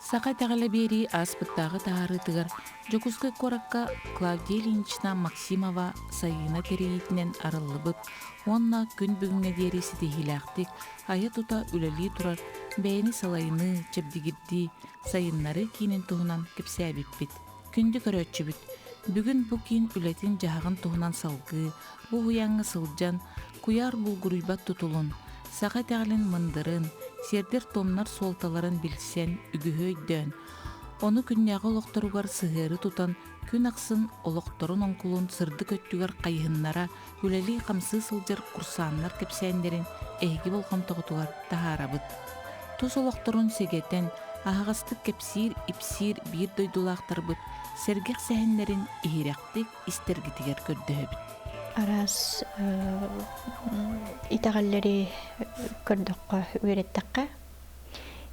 Саха итэҕэлэ биэрии ааспыттааҕы таһаарыытыгар Дьокуускай куоракка Клавдия Ильинична Максимова Сайыына тэрийиитинэн арыллыбыт уонна күн бүгүҥҥэ диэри ситиһиилээхтик айа-тута үлэлии турар бэйэни салайыныы, чэбдигирдии, сайыннарыы киинин туһунан кэпсээбиппит. Күндү көрөөччүбүт, бүгүн бу киин үлэтин-дьаһаҕын туһунан салгыы бу уһуйааҥҥа сылдьан, куйаар булгуруйбат тутулун, саха итэҕэлин мындырын, сиэрдэр-туомнар суолталарын билсэн, үгүһү өйдөөн, ону күннээҕи олохторугар сыһыары тутан, күн ахсын олохторун оҥкулун сырдык өттүгэр хайыһыннара үлэлии-хамсыы сылдьар курсааннар кэпсээннэрин эһиги болҕомтоҕутугар таһаарабыт. Тус олохторун сэгэтэн, аһаҕастык кэпсиир-ипсиир биир дойдулаахтарбыт сэргэх сэһэннэрин иһирэхтик истэргитигэр көрдөһөбүт. Араас итэҕэллэри көрдөххө, үөрэттэххэ,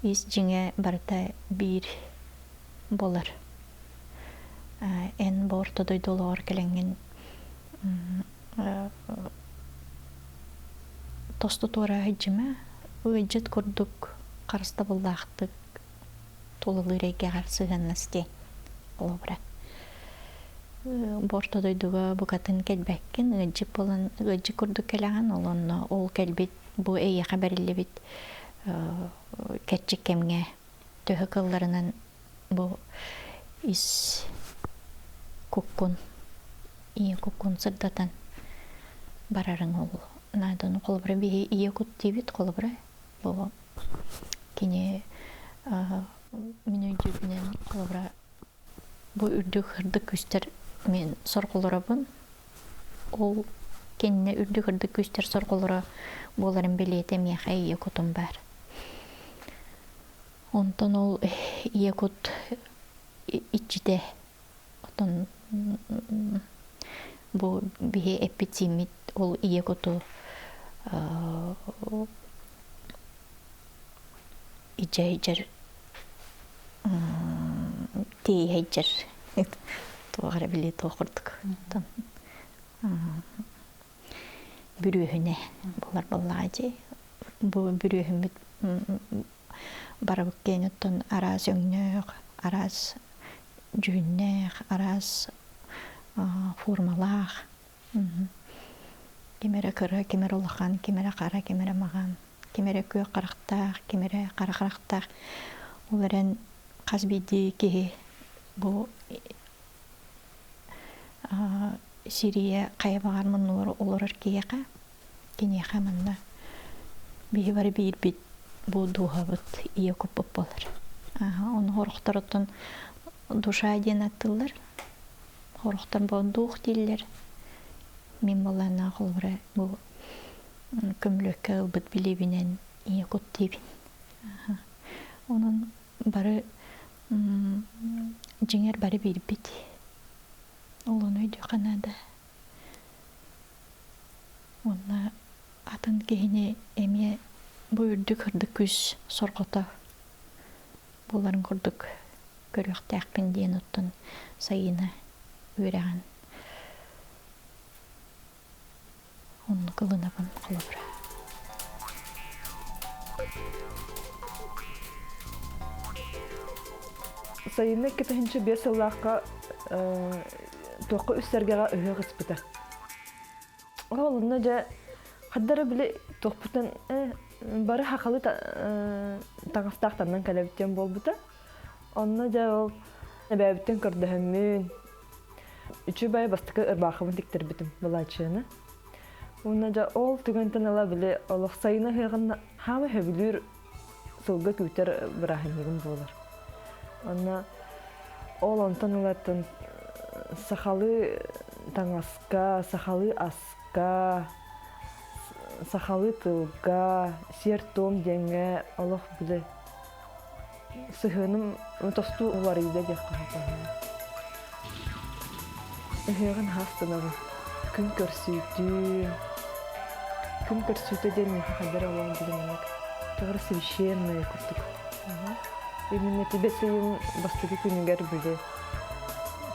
ис дьиҥэ барыта биир буолар. Эн бу орто дойду олоҕор кэлэҥҥин тосту туора сылдьыма, ыалдьыт курдук харыстабыллаахтык тулалыыр эйгэҕэр сыһыаннас диэн холобура. Бу орто дойдуга букатын кэлбэккин, ыалдьыт буолан ыалдьыт курдук кэлэҕин, ол онно ол кэлбит бу эйиэхэ бэриллибит кэрчик кэмҥэ төһө кылларынан бу ис куккун ийэ куккун сырдатан барарыҥ ол нааданы холобура биһи ийэ кут диибит холобура бу кини мин өйдүүрбүнэн холобура бу үрдүк ырдык күүстэр мин сорҕолоробун ол кинини үрдүк ырдык күүстэр сорҕолоро буоларын билиэтэ миэхэ ийэ кутум баар Онтон ол ийэ кут иччитэ отон бу биһи эппит-сииммит ол ийэ куту ичэ-ичэр тиэйэйдьэр туох эрэ билии туох курдук бүрүөһүнэ буолар буоллаҕа дии бу бүрүөһүммүт барабыт диэн оттон араас өҥнөөх, араас дьүһүннээх, араас формалаах. Ким эрэ кыра, ким эрэ улахан, ким эрэ хара, ким эрэ маҕан, ким эрэ күөх харахтаах, ким эрэ хара харахтаах. Ол эрэн хас биирдии киһи бу Сирия хайа баҕар муннугар олорор киһиэхэ Киниэхэ манна биһи бары биирбит бу дууһабыт ийэ куппут буолар. Ону хорохтороттон душа диэн аттыллар. Хорохтор бу дух дииллэр. Мин буоллаана холобура бу көмүлүөккэ ылбыт билиибинэн ийэ кут диибин. Онон бары дьиҥэр бары биирбит. Ол ону өйдүөххэ наада. Уонна атын киһини эмиэ бу үрдүк ырдык күүс сорҕото буоларын курдук көрүөхтээхпин диэн оттон Сайыына үөрэҕин оннук ылынабын холобура. Сайыына 2005 сыллаахха туохха үс сэргэҕэ ыһыах ыспыта. Ол онно дьэ хаддара били туохпутун бары хахалы таҥастаах таннан кэлэбит диэн буолбута. Онно дьэ ол эбээбиттэн көрдөһөммүн үчүгэй бастакы ырбаахыбын тиктэрбитим былаачыйаны. Уонна дьэ ол түгэнтэн ыла били олох сайына ыһыаҕын хаама сөбүлүүр сылга күүтэр бырааһынньыгым буолар. Онно ол онтон ылаттан сахалыы таҥаска, сахалыы аска, сахалыы тылга, сиэр-туом диэҥҥэ олох били сыһыаным тосту уларыйда диэххэ сөп. Ыһыаҕын хастанабын. Күн көрсүүтүн. Күн көрсүүтэ диэн миэхэ хайдах олоон билиммит. Тоҕо священное курдук. Именно тебе сыйын бастакы күнүгэр били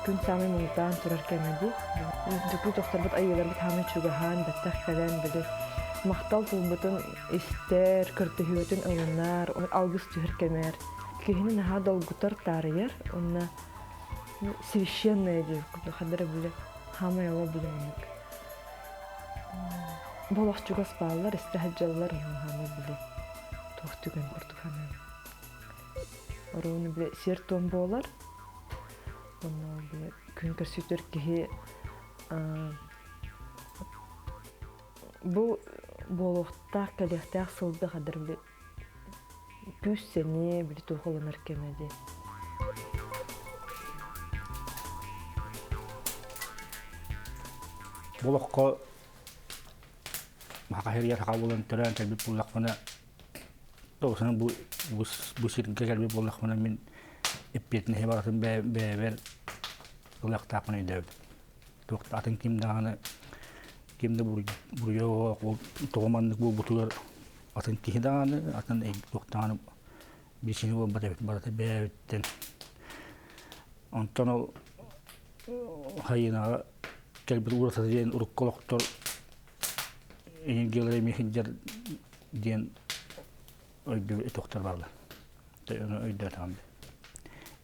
күн саамай муҥутаан турар кэмэ дии. Дьокуу тохторбут айыыларбыт хаамай чугаһаан, бэттэх кэлэн били махтал тылбытын истэр, көрдөһүүтүн ылынар, алгыс түһэр кэмэр. Киһини наһаа долгутар, таарыйар уонна священное диир курдук ханна эрэ били хаамай ола били маннык Болох чугас бааллар, истэ сылдьаллар уонна хаамай били туох түгэн курдук саныыбын. Оруону били сиэр-туом буолар. Онно били күн көрсүтэр киһи бу буолуохтаах, кэлиэхтээх сылга хадыр били күүс-сэниэ били туох ылынар кэмэ дии. Бу олоххо саха сиригэр саха буолан төрөөн кэлбит буоллахпына, тоҕусuna бу бу сиргэ кэлбит буоллахпына мин эппиэтинэһи барытын бэйэбэр ылыахтаахпын өйдөөбүтүм. Туох да атын ким даҕаны ким да буруйа тоҕо маннык буолбутугар атын киһи даҕаны, атын туох даҕаны биричиинэ буолбат эбит, барыта бэйэбиттэн. Онтон ол хайынаҕа кэлбит уратата диэн урукку олохтор энергиялара эмиэ сылдьар диэн өйдөбүл тохтор бааллар. Өйдөөтөҕүм.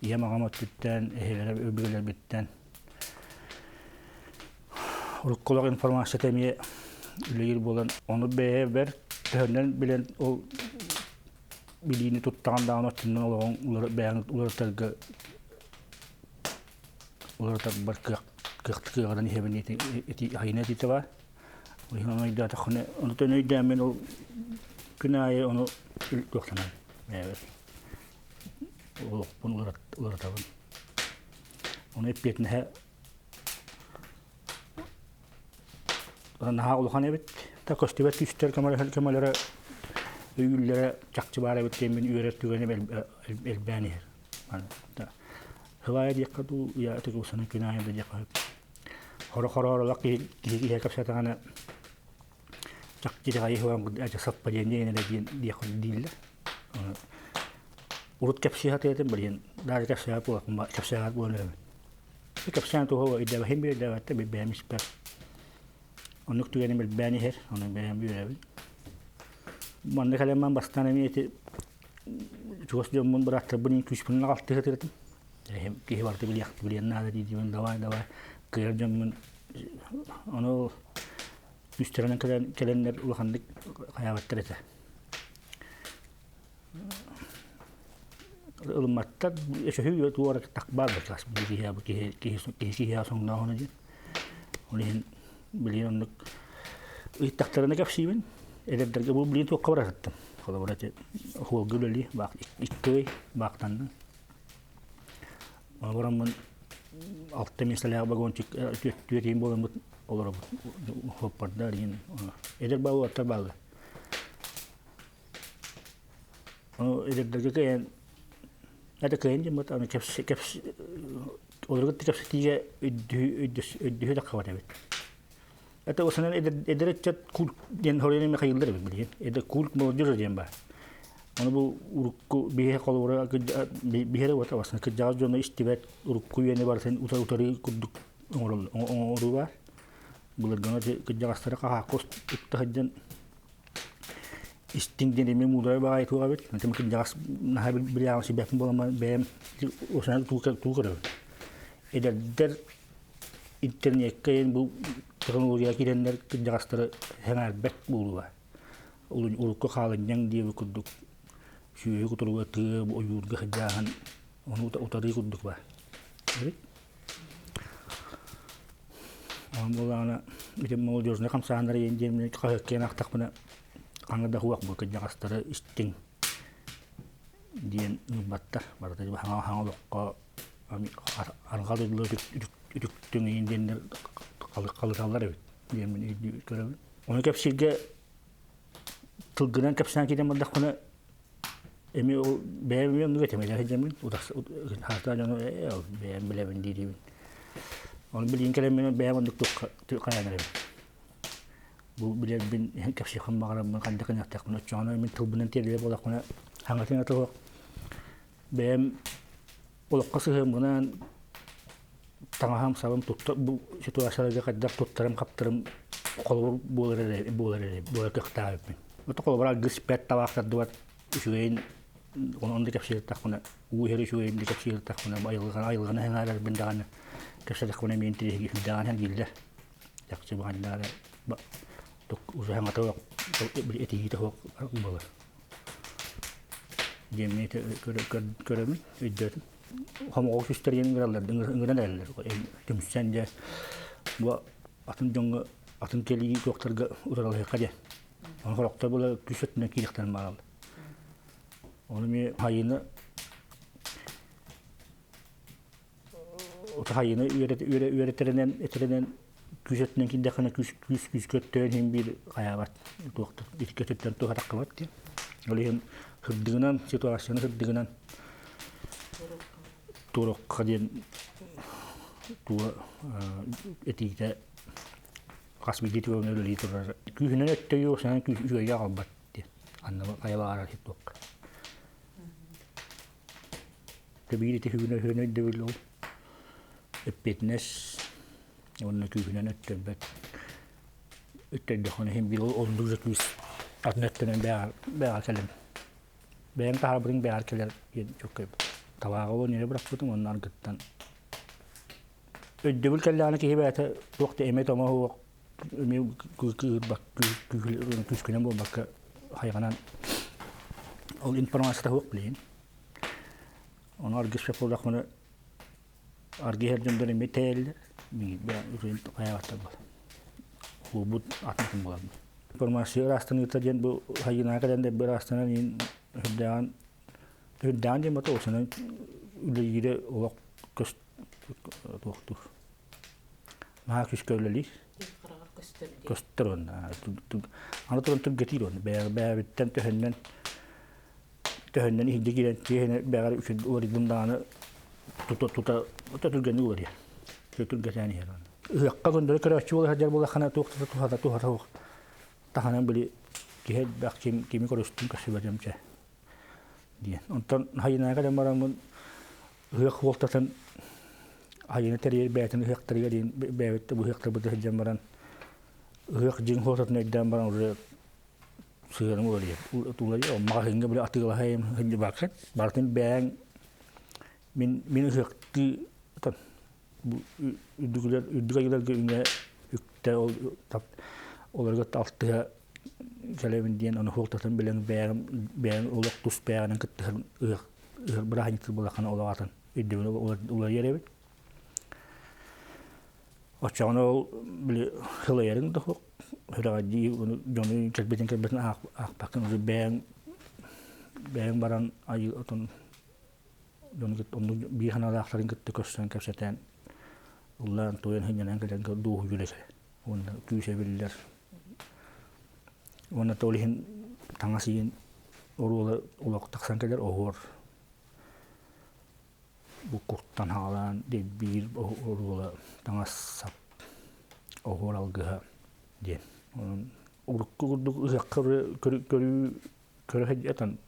Ийэм аҕам өттүттэн, эһэлэрэ өбүгэлэрбиттэн урукку олох информацията эмиэ үлэлиир буолан, ону бэйэбэр төһөннөн билэн ол билиини туттаҕын даҕаны оччонон олоҕуҥ бэйэҥ уларытарга уларытарбар кыах кыаҕынан иһэбин ити айына этиитэ баар. Ол иһин ону өйдөөтөххүнэ, онтон өйдөөммүн ол күн аайы ону туохтанан бэйэбэр олохпун уларытабын. Ону эппиэтинэһэ наһаа улахан эбит. Та көстүбэт күүстэр көмөлөрө өйүүллэрэ чахчы баар эбит диэммин үөрэр түгэним элбээн иһэр. Хылаайа диэххэ дуу, я ытык күн аайы да диэххэ Хоро-хорооролох киһи киһи кэпсэтэҕинэ чахчы итэҕэйи совпадение эрэ диэн диэх дииллэр. Урут кэпсии сатыатым билигин даже кэпсээбэт буолаппын кэпсээбэт буолан эрэбин. Кэпсээн туһа өйдөөбөһүм өйдөөбөттө бэйэм испэр. Оннук түгэним элбээн иһэр, ону бэйэм үөрэбин. Манна кэлэн бастаан эмиэ ити чугас дьоммун бырааттарбын күүспүнэн аҕалтыы сатыатым. Киһи барыта билиэх билиэн наада дии-диибин давай давай кыайар дьоммун ону күүстэринэн кэлэн кэлэннэр улаханнык хайаабаттар этэ. Ылымматтар өсөһүү туора так баар бачаас киһи киһи киһи киһи соҥнооһуна диэн. Ол иһин билигин оннук ыйыттахтарына кэпсиибин. Эдэрдэргэ бу билигин туохха бара сыттым. Холобура ити хуолга үлэлии баах икки ый баахтанным. Бараммын алта миэстэлээх вагончик түөрт буоламмыт олоробут хоппардар иһин эдэр баа уолаттар бааллар. Ону эдэрдэргэ кыайан это кыайан диэммит аны кэпс кэпс олорго кэпсэтиигэ өйдөһүү да хабат эбит. Это осынан эдэр ыччат культ диэн хоруйан Михаилдар эбит билигин. Эдэр культ молодежи диэн баар. Ону бу урукку биһи холобура биһиэрэ уота басына кырдьаҕас дьону истибэт урукку үйэни барытын утары курдук оҥоруу баар. Былыргыны кырдьаҕастары хаһаакка укта сылдьан истиҥ диэн эмиэ муударай баҕайы туох эбит. Антон кырдьаҕас наһаа билээҕин сибэппин буолан бэйэм осынан туу көрөбүн. Эдэрдэр интернеккэ бу технология киирэннэр кырдьаҕастары сэҥээрбэт буолуо. Урукку хаалынньаҥ диэбит курдук сүөһү кутуруга тыа ойуурга сылдьааһын ону утарыы курдук баар. Онон буоллаҕына ити молодежнай хамсааһыннар диэн хаһыакка ахтахпына хаҥа да суох бу кырдьаҕастары истиҥ диэн ылбаттар. Барыта хаҥа олоххо арҕаа дойдулар үтүктүҥ иһин диэннэр халыталлар эбит диэммин өйдүү көрөбүн. Ону кэпсииргэ тылгынан кэпсээн киирэн бардахпына эмиэ ол бэйэм эмиэ оннук этим сылдьаммын хаартаан дьону ээ бэйэм билэбин диирибин. Ону билигин кэлэммин бэйэм оннук хайаан эрэбин. Бу билэрбин кэпсиэхпин баҕарабын хайдах гыныахтаахпын оччоҕуна мин тылбынан тиэрдэр буоллахпына хаҥатын атыһыах бэйэм олоххо сыһыаммынан таҥаһым сабым тутта бу ситуацияларга хайдах туттарым хаптарым холобур буолар эрэ буолар эрэ буолар кыахтаах эбиппин. Ото холобура алгыс бэрт табаах тардыбат үчүгэйин Онно кэпсииртэхпинэ, уу иһэр үчүгэйин да кэпсииртэхпинэ, айылҕаны айылҕаны сэҥээрэрбин даҕаны кэпсэтэхпинэ эмиэ интэриэһиргээҕин дииллэр. Чахчы баҕаннаара уже саҥата этиһиитэ суох буолар. Диэммин көрөмүн, өйдөөтүм. Хомоҕо күстэр диэн ыҥыраллар, ыҥыран эрэллэр. Түмсэн дьэ бу атын дьоҥҥо атын кэлии туохтарга утарылаһыахха диэн. Ону сорохтор була күүс өттүнэн киириэхтэрин баараллар. Ону эмиэ хайыны хайыны үөрэтэринэн этэринэн күүс өттүнэн киирдэххинэ күүс күүс күүскэ өттөөн иһин биир хайаабат туохтар икки өттүттэн туох таххыбат диэн. Ол иһин сырдыгынан ситуацияны сырдыгынан туорукка диэн туора этиитэ хас биирдии түгэҥҥэ үлэлии турар. Күүһүнэн өттөйүү санаан күүс үчүгэйгэ аҕалбат диэн. Анна хайа баҕарар туохха. Биир ити хүгүнэ үһүнэ өйдөбүл ол эппиэтинэс уонна күүһүнэн өттөрбөт өттөрдөххүнэ иһин биир ол оннук же күүс атын өттүнэн бэйэҕэ кэлэн бэйэҥ таһаарбытыҥ бэйэҕэр кэлэр диэн чуолкайбыт. Табааҕы ол ньирэ бырахпытым уонна аргыттан өйдөбүл кэллэҕинэ киһи бэйэтэ туох да эмэ-томо суох эмиэ кыыһырбак күүскүнэн буолбакка хайҕанан ол информацията суох билигин. Ону аргыс буоллахпына аргыһар дьоннор эмиэ тэйэллэр. Хайаабаттар буолар. Клубут атын буолар. Информация ыраастаныыта диэн бу хайынаҕа кэлэн да ыраастанан иин үрдээҕин үрдээҕин диэн бата осунан үлэлиирэ олох көс туохтуур. Наһаа күүскэ үлэлиир. Көстөр уонна аны туран түргэтиир уонна бэйэбиттэн төһөннөн төһөннөн иһирдьэ киирэн киэһэни бэҕэр үчүгэй уларыйдым даҕаны тута тута тута түргэнник уларыйар. Түргэтээн иһэр. Ыһыахха көннөрү көрөөччү буола сылдьар буоллаххына туох да туһата туһата суох. Таһынан били киһи элбэх ким кими көрүстүм көрсүбэтим чэ диэн. Онтон хайынаага кэлэн бараммын ыһыах буолтатын айыны тэрийэр бэйэтин ыһыахтарыгар диэн бэйэбит бу ыһыахтарбыт сылдьан баран ыһыах дьиҥ хуотатын өйдөөн баран уже сыһыаным уларыйар уларыйар маҕаһыыҥҥа били атыылаһайым сылдьыбаккын барытын бэйэҥ мин мин ыһыахтыы үрдүгүлэр үрдүк айыыларга үҥэ үктэ ол олорго алтыһа кэлэбин диэн ону хуолтатын билэн бэйэм бэйэм олох тус бэйэҕинэн кыттыһар ыһыах ыһыах бырааһынньыктар буоллаххына олох атын өйдөбүл уларыйар эбит Оччоҕуна ол били сылайарыҥ да суох, сүрэҕэлдьии дьону кэлбитин кэлбитин аахпаккын уже бэйэҥ бэйэҥ баран айыы отон дьону кытта оннук биир санаалаахтарын кытта көрсөн кэпсэтэн ыллаан туойан сынньанан кэлэн дуоһуйуу кэлэр уонна күүс эбиллэр уонна ол иһин таҥас иин оруола олох тахсан кэлэр оһуор Бу куртан хаалаан биир оруола таҥас-сап оһуор алгыһа диэн. Онон урукку курдук ыһыахха көрүү көрө сылдьан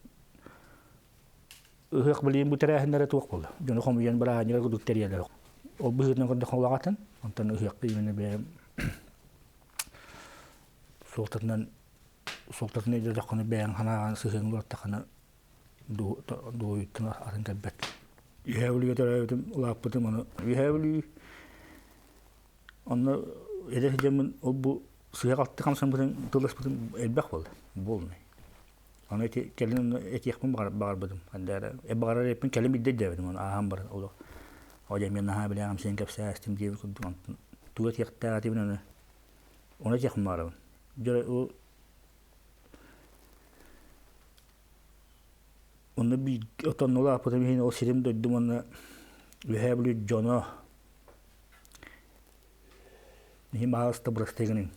ыһыах билигин бу тэрээһиннэрэ туох буолла? Дьону хомуйан бырааһынньыга курдук тэрийэллэр. Ол быһыытынан көрдөххө улаҕатын, онтон ыһыахха именно бэйэм суолтатынан суолтатын өйдөөтөххүнэ бэйэҥ санааҕын сыһыаҥ улаттаххына дуоһуйуттан атын кэлбэт. Үһээ Бүлүүгэ төрөөбүтүм, улааппытым, ону Үһээ Бүлүү онно эдэр сылдьаммын ол бу сыһа-халты хамсаммытым, тылласпытым элбэх буолла, буолунай. Ону ити кэлин онно этиэхпин баҕарбытым. Ханна эрэ баҕарар эппин кэлин билдэ диэбитим, ону ааһан баран олох оо дьэ мин наһаа билээҕим син кэпсээстим диэбит курдук онтон тугу этиэхтээх этибин ону ону этиэхпин баҕарабын. Дьэ ол Онно биир отоннулааппытым иһин ол сирим дойдум уонна Үөһээ Бүлүү дьоно иһин баһаалыста бырастыы гыныҥ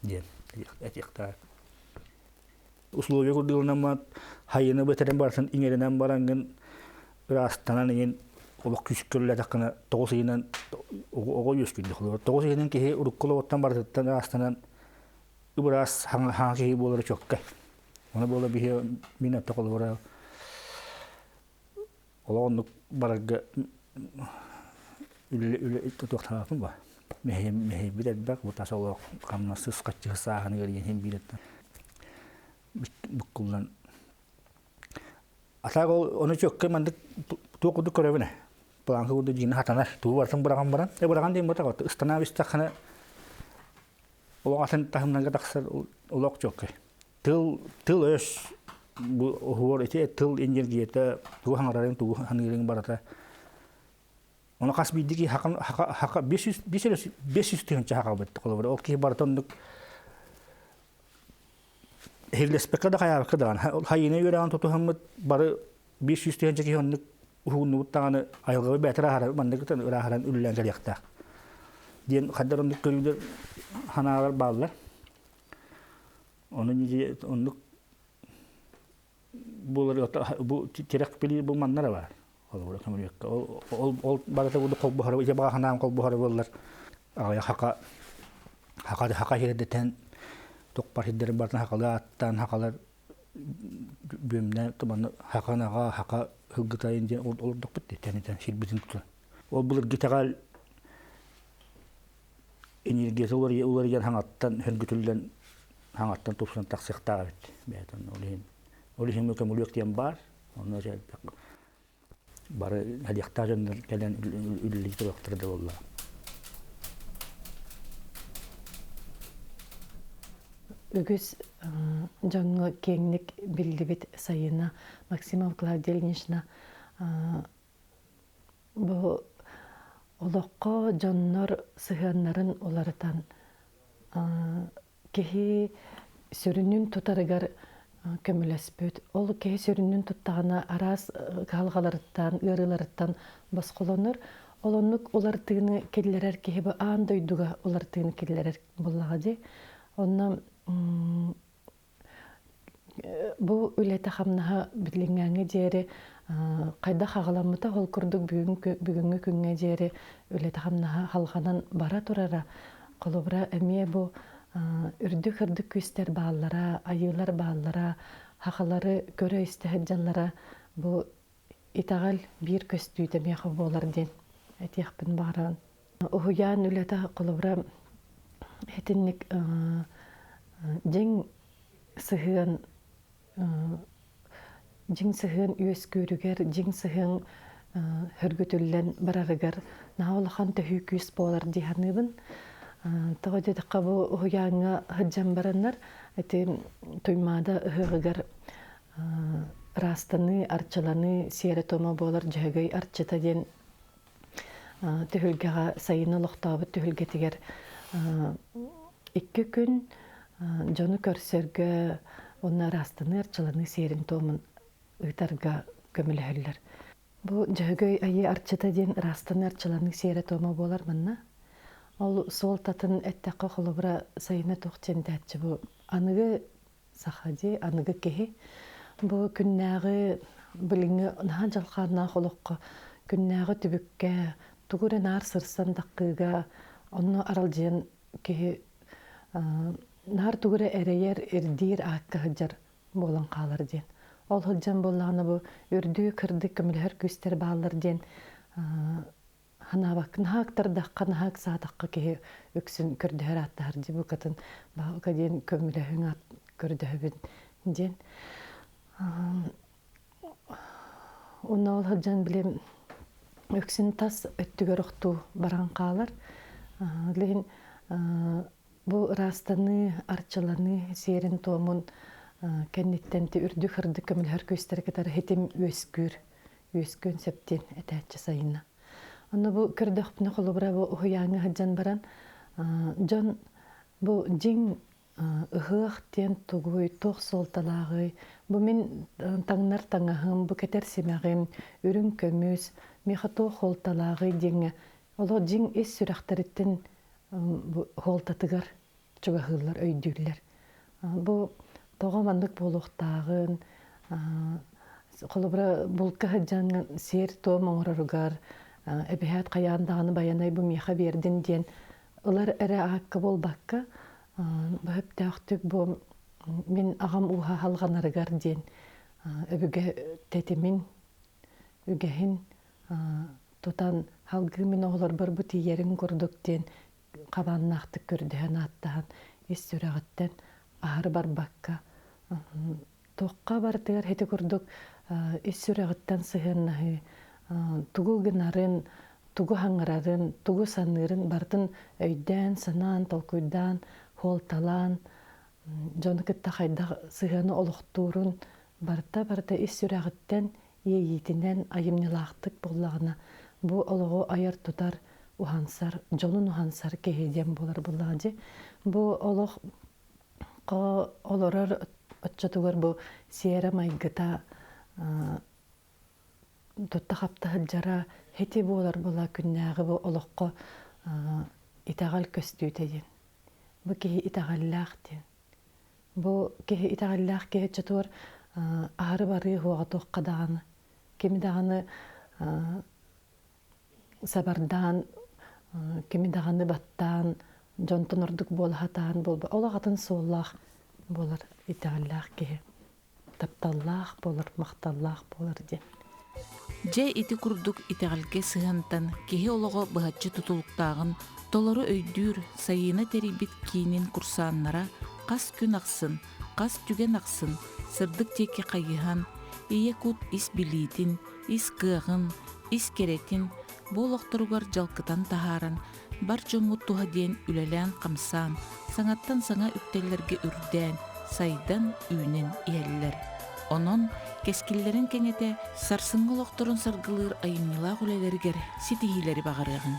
диэн этиэхтээх. Условия курдугунан хайыны бытарын барытын иҥэринэн бараҥҥын ыраастанан иҥин олох күүскэ үлэлээтэххинэ 9 ыйынан оҕо үөскүүр. 9 ыйынан киһи урукку олоҕуттан барытыттан ыраастанан ыбыраас хаҥа киһи буолара чуолкай. Ону буола биһи мин аттак олоро олох оннук барарга үлэ үлэ тутуохтаахпын ба. Мэһэйбит элбэх бу тас олох хамнассыз хаччы сааһыныгар иһин бииреттен буккуллан. Атаак ол ону чөккө мандык туох курдук көрөбүн планка курдук дьиҥэ хатанар тугу барытын быраҕан баран быраҕан диэн ботах ыстанаа истэххинэ олох атын таһымнарга тахсар олох чөккө тыл тыл өс бу оһуор ити тыл энергията тугу хаҥарарын тугу ханыырын барыта Ону хас биирдии киһи хака хака 500 500 тыһыынча хакабыт холобура ол киһи барыта оннук иһиллэспэккэ да хайаабакка даҕаны хайыына үөрэҕин тутуһаммыт бары 500 тыһыынча киһи оннук уһугуннубут даҕаны айылҕабыт бэйэтэ ырааһыран маннык ырааһыран үлэлээн кэлиэхтээх диэн хайдар оннук көрүүлэр санаалар бааллар. Ону оннук буолар бу тирэх билии бу маннара баар. Холобура көмүлүөккэ ол ол ол барыта буду холбоһоро ити баҕа санаам холбоһоро буоллар аҕыйах хака хака хака сирдэтэн тукпар сирдэрин барытын хакалыы ааттаан хакалар бүөмнэ туманы хакан аҕа хака һылгытайын диэн олордохпут тэнитэн сирбитин тутан ол былыргы итэҕэл энергията уларыйан хаҥаттан хөргүтүллэн хаҥаттан тупсан тахсыахтаах эбит бэйэтин ол иһин ол иһин көмүлүөк диэн баар онно бары халиахтаах дьоннор кэлэн үлэлии туруохтара да буолла. Үгүс дьоҥҥо киэҥник биллибит Сайына Максимова Клавдия Ильинична бу олоххо дьоннор сыһыаннарын уларытан киһи сүрүнүн тутарыгар көмөлөспүт. Ол киһи сүрүнүн туттаҕына араас кыһалҕаларыттан, ыарыыларыттан босхолонор. Ол оннук уларытыыны киллэрэр киһи бу аан дойдуга уларытыыны киллэрэр буоллаҕа дии. Онно бу үлэтэ-хамнаһа билиҥҥээҥҥэ диэри хайдах аҕаламмыта ол курдук бүгүҥҥү күҥҥэ диэри үлэтэ-хамнаһа халҕанан бара турара. Холобура, эмиэ бу үрдүк-үрдүк күүстэр бааллара, айыылар бааллара, хахалары көрө-истэ сылдьаллара бу итэҕэл биир көстүүтэ миэхэ буолар диэн этиэхпин баҕарабын. Уһуйаан үлэтэ холобура итинник дьиҥ сыһыан дьиҥ сыһыан үөскүүрүгэр, дьиҥ сыһыан хөргүтүллэн барарыгар наһаа улахан төһүү күүс буолар дии саныыбын. Тоҕо диэтэххэ бу уһуйааҥҥа сылдьан бараннар ити Туймаада ыһыаҕыгар ыраастаныы, арчыланыы сиэрэ-туома буолар Дьөһөгөй арчыта диэн түһүлгэҕэ сайын олохтообут түһүлгэтигэр икки күн дьону көрсөргө уонна ыраастаныы, арчыланыы сиэрин-туомун ыытарга көмөлөһөллөр. Бу Дьөһөгөй Айыы арчыта диэн ыраастаныы, арчыланыы сиэрэ-туома буолар манна. Ол суолтатын эттэххэ, холобура, сайына туох диэн этээччи бу аныгы саха дии, аныгы киһи бу күннээҕи билиҥҥи наһаа дьалхааннаах олоххо күннээҕи түбүккэ тугу эрэ наар сырсан даккыыга онно аралдьыйан киһи наар тугу эрэ эрэйэр, ирдиир аакка сылдьар буолан хаалар диэн. Ол сылдьан буоллаҕына бу үрдүү кырдык көмөлөһөр күүстэр бааллар диэн Ханаабаккын наһаа наһаа ыксаатахха киһи үксүн көрдөһөр ааттаһар дии букатын баһылыка диэн көмөлөһүҥ аат көрдөһөбүн диэн. Онно ол сылдьан билим үксүн тас өттүгэр охтуу баран хаалар. Билигин бу ыраастаныы, арчыланыы сиэрин-туомун кэнниттэн үрдүк-ырдык көмөлөһөр күүстэри кытары хитим үөскүүр үөскүөн сөп диэн этээччи сайынна. Онно бу көрдөхпүнэ холобура бу уһуйааҥҥа сылдьан баран дьон бу дьиҥ ыһыах диэн тугуй, туох суолталааҕый, бу мин таҥнар таҥаһым, бу кэтэр симэҕим, үрүҥ көмүс, миэхэ туох суолталааҕый диэҥҥэ олох дьиҥ ис сүрэхтэриттэн бу суолтатыгар чугаһыыллар, өйдүүллэр. Бу тоҕо маннык буолуохтааҕын, холобура, булка сылдьан сиэр-туом оҥороругар эбэһээт хайаан даҕаны байанай бу миэхэ биэрдин диэн ылар эрэ аакка буолбакка, бөһөптөөхтүк бу мин аҕам ууһа халҕанарыгар диэн өбүгэ тэтимин, үгэһин тутан салгыы мин оҕолорбор бу тиийэрин курдук диэн хабааннаахтык көрдөһөн ааттаһан ис сүрэҕиттэн аһары барбакка Туохха барытыгар ити курдук ис сүрэҕиттэн сыһыаннаһыы, тугу гынарын, тугу хаҥырарын, тугу саныырын барытын өйдөөн, санаан, толкуйдаан, хуолталаан, дьону кытта хайдах сыһыаны олохтуурун барыта барыта ис сүрэҕиттэн, иэйиитинэн айымньылаахтык буоллаҕына, бу олоҕу айар-тутар, уһансар, дьонун уһансар киһи диэн буолар буоллаҕа дии. Бу олох олорор оччотугар бу сиэрэ-майгыта тутта-хапта сылдьара ити буолар була күннээҕи бу олоххо итэҕэл көстүүтэ диэн. Бу киһи итэҕэллээх диэн. Бу киһи итэҕэллээх киһи оччотугар аһары барыы уоҕа туохха даҕаны кими даҕаны сабардаан кими даҕаны баттаан дьонтон ордук буола сатаан буолба олох атын суоллаах буолар итэҕэллээх киһи тапталлаах буолар махталлаах буолар диэн. Дьэ ити курдук итэҕэлгэ сыһыантан киһи олоҕо быһаччы тутулуктааҕын толору өйдүүр Сайыына тэрийбит киинин курсааннара хас күн ахсын, хас түгэн ахсын сырдык диэки хайыһан, ийэ кут ис билиитин, ис кыаҕын, ис кэрэтин бу олохторугар дьалкытан таһааран, бар дьоммут туһа диэн үлэлээн-хамсаан, саҥаттан саҥа үктэллэргэ үрдээн, сайдан, үүнэн иһэллэр. Онон кэскиллэрин кэҥэтэ сарсыҥҥы олохторун саргылыыр айымньылаах үлэлэригэр ситиһиилэри баҕарыаҕыҥ.